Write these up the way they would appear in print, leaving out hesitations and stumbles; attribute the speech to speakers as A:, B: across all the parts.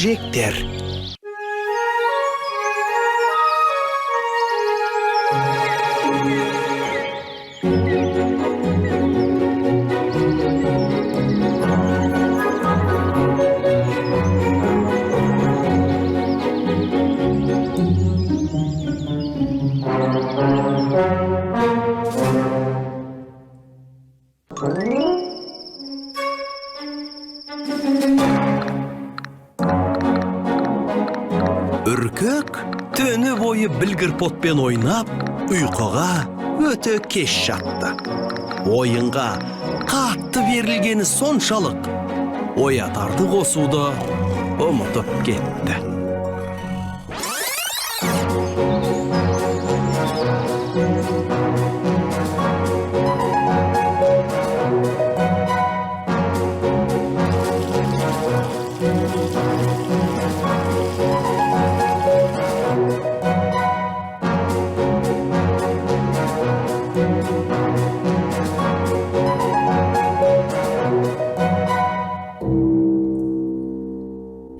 A: Көжектер. Үркек түні бойы білгір потпен ойнап, ұйқыға өте кеш жатты. Ойынға қатты берілгені соншалық, оятарды қосуды ұмытып кетті.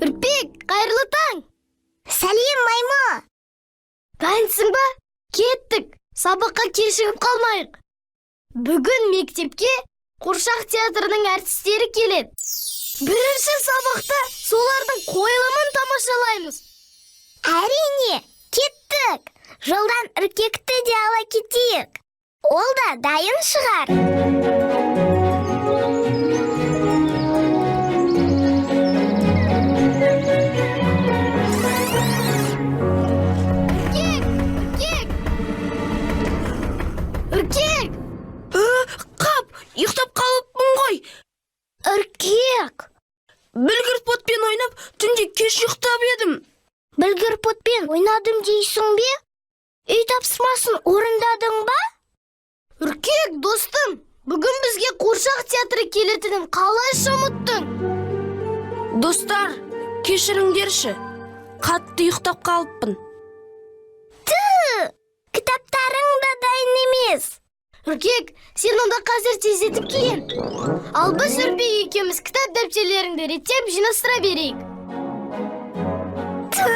B: Үрпек, қайырлы таң!
C: Сәлем, Маймы!
B: Дайынсың ба? Кеттік, сабаққа кешігіп қалмайық. Бүгін мектепке қуыршақ театрының әртістері келеді. Бірінші сабақта солардың қойылымын тамашалаймыз.
C: Әрине, кеттік! Жолдан Үркекті де ала кетейік. Ол да дайын шығар.
B: Үркек, Үркек! Үркек!
D: Қап, ұйықтап қалыппын ғой.
C: Үркек!
D: Білгір потпен ойнап, түнде кеш ұйықтап едім.
C: Білгір потпен ойнадым дейсің бе? Үй тапсырмасын орындадың ба?
B: Үркек, достым, бүгін бізге қуыршақ театры келетінін қалайша ұмыттың?
D: Достар, кешіріңдерші. Қатты ұйықтап қалыппын.
C: Кітаптарың да дайын емес.
B: Үркек, сен онда қазір тездетіп киін. Ал біз Үрпек екеуміз кітап дәптерлеріңді реттеп жинастыра берейік.
C: Ту!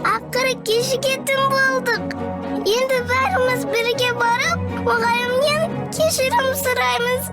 C: Ақыры кешігетін болдық. Енді бәріміз бірге барып, мұғалімнен кешірім сұраймыз.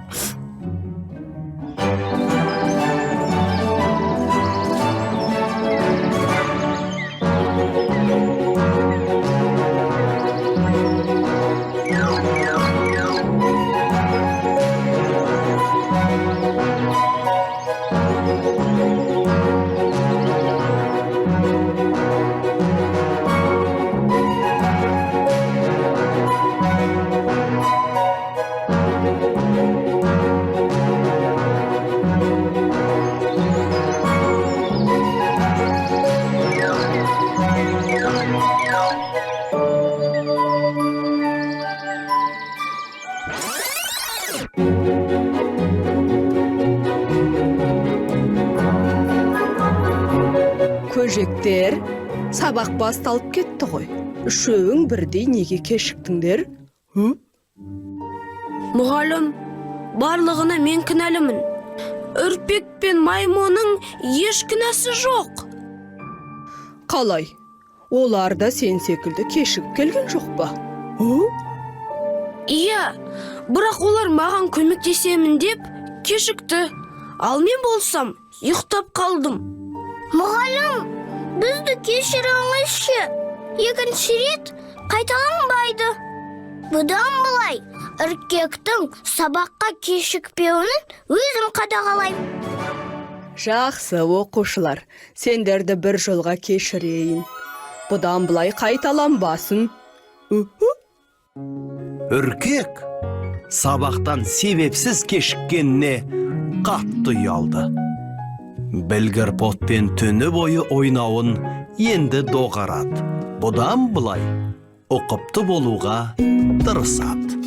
E: Көжектер, сабақ басталып кетті ғой. Үшеуің бірдей неге кешіктіңдер? Хы?
D: Мұғалім, барлығына мен кінәлімін. Үрпек пен Маймоның еш кінәсі жоқ.
E: Қалай? Олар да сен секілді кешігіп келген жоқ па? Хы?
D: Иә, бірақ олар маған көмектесемін деп кешікті. Ал мен болсам, ұйықтап қалдым.
C: Мұғалім, бізді кешіріңізші. Екінші рет қайталанбайды. Бұдан былай Үркектің сабаққа кешікпеуін өзім қадағалаймын.
E: Жақсы, оқушылар, сендерді бір жолға кешірейін. Бұдан былай қайталанбасын. Үху.
A: Үркек сабақтан себепсіз кешіккеніне қатты ұялды. Білгір потпен түні бойы ойнауын енді доғарады. Бұдан былай ұқыпты болуға тырысады.